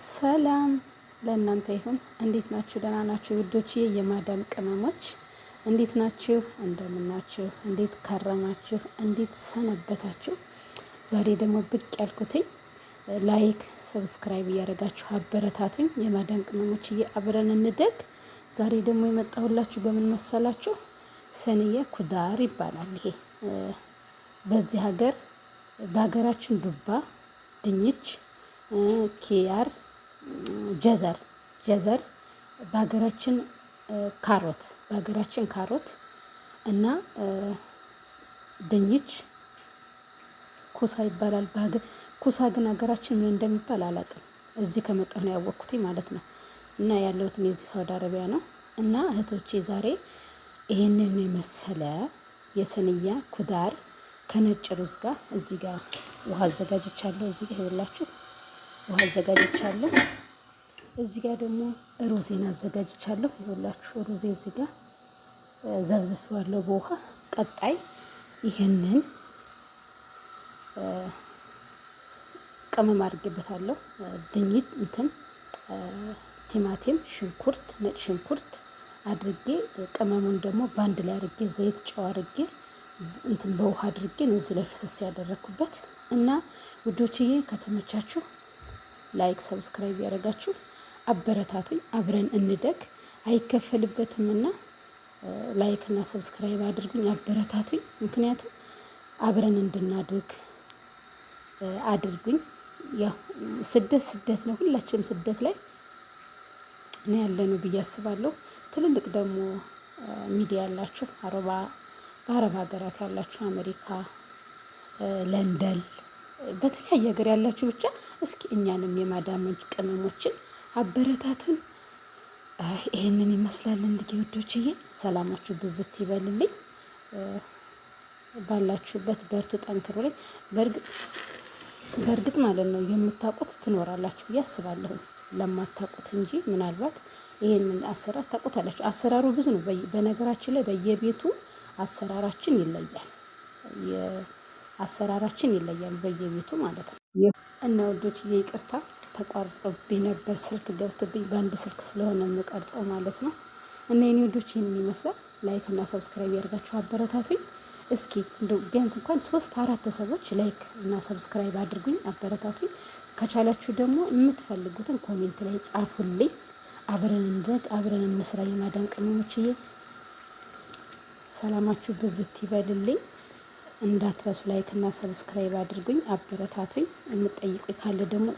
ሰላም ለእናንተ ይሁን። እንዴት ናችሁ? ደህና ናችሁ ውዶች? የማዳም ቅመሞች እንዴት ናችሁ? እንደምናችሁ? እንዴት ከረማችሁ? እንዴት ሰነበታችሁ? ዛሬ ደግሞ ብቅ ያልኩትኝ like subscribe እያደረጋችሁ አበረታቱኝ። የማዳም ቅመሞች አብረን እንደግ። ዛሬ ደግሞ የመጣሁላችሁ በምን መሰላችሁ? صينية خضار ይባላል ይሄ በዚህ ሀገር። በሀገራችን ዱባ፣ ድንች፣ ኪያር፣ جزر جزر፣ በሀገራችን ካሮት፣ በሀገራችን ካሮት እና ድንች كوسة ይባላል። كوسة ግን ሀገራችን ምን እንደሚባል አላውቅም። እዚህ ከመጣሁ ነው ያወቅኩት ማለት ነው። እና ያለሁት እኔ እዚህ ሳውዲ አረቢያ ነው። እና እህቶቼ፣ ዛሬ ይሄንን የመሰለ የ صينية خضار ከነጭ ሩዝ ጋር እዚህ ጋር ውሃ አዘጋጅቻለሁ። እዚህ ጋር ይኸውላችሁ ውሃ አዘጋጅቻለሁ። እዚህ ጋር ደግሞ ሩዜን አዘጋጅቻለሁ። ይኸውላችሁ ሩዜ እዚህ ጋር ዘፍዝፌዋለሁ በውሃ። ቀጣይ ይህንን ቅመም አድርጌበታለሁ። ድንች፣ እንትን ቲማቲም፣ ሽንኩርት፣ ነጭ ሽንኩርት አድርጌ፣ ቅመሙን ደግሞ በአንድ ላይ አድርጌ፣ ዘይት፣ ጨው አድርጌ፣ እንትን በውሃ አድርጌ ነው እዚህ ላይ ፍስስ ያደረግኩበት። እና ውዶችዬ፣ ከተመቻችሁ like subscribe ያደረጋችሁ አበረታቱኝ። አብረን እንደግ፣ አይከፈልበትም እና like እና subscribe አድርጉኝ፣ አበረታቱኝ። ምክንያቱም አብረን እንድናድግ አድርጉኝ። ያው ስደት ስደት ነው፣ ሁላችንም ስደት ላይ ነው ያለነው ብዬ አስባለሁ። ትልልቅ ደግሞ ሚዲያ ያላችሁ፣ አረባ በአረብ ሀገራት ያላችሁ፣ አሜሪካ፣ ለንደን፣ በተለያየ ሀገር ያላችሁ ብቻ እስኪ እኛንም የማዳም ቅመሞችን አበረታቱን። ይህንን ይመስላል እንግዲህ ውዶችዬ፣ ሰላማችሁ ብዝት ይበልልኝ። ባላችሁበት በርቱ፣ ጠንክሩ። ላይ በእርግጥ ማለት ነው የምታውቁት ትኖራላችሁ ብዬ አስባለሁ። ለማታውቁት እንጂ ምናልባት ይህንን አሰራር ታውቁታላችሁ። አሰራሩ ብዙ ነው። በነገራችን ላይ በየቤቱ አሰራራችን ይለያል። አሰራራችን ይለያል በየቤቱ ማለት ነው። እና ውዶች፣ ይቅርታ ተቋርጦብኝ ነበር፣ ስልክ ገብቶብኝ፣ በአንድ ስልክ ስለሆነ የምቀርጸው ማለት ነው። እና የኔ ውዶች፣ ይህንን ይመስላል። Like እና subscribe ያደርጋችሁ አበረታቱኝ። እስኪ እንደው ቢያንስ እንኳን ሶስት አራት ሰዎች like እና subscribe አድርጉኝ፣ አበረታቱኝ። ከቻላችሁ ደግሞ የምትፈልጉትን comment ላይ ጻፉልኝ። አብረን እንደግ፣ አብረን እንስራ። የማዳም ቅመሞችዬ፣ ሰላማችሁ ብዝት ይበልልኝ። እንዳትረሱ like እና subscribe አድርጉኝ፣ አበረታቱኝ። የምትጠይቁኝ ካለ ደግሞ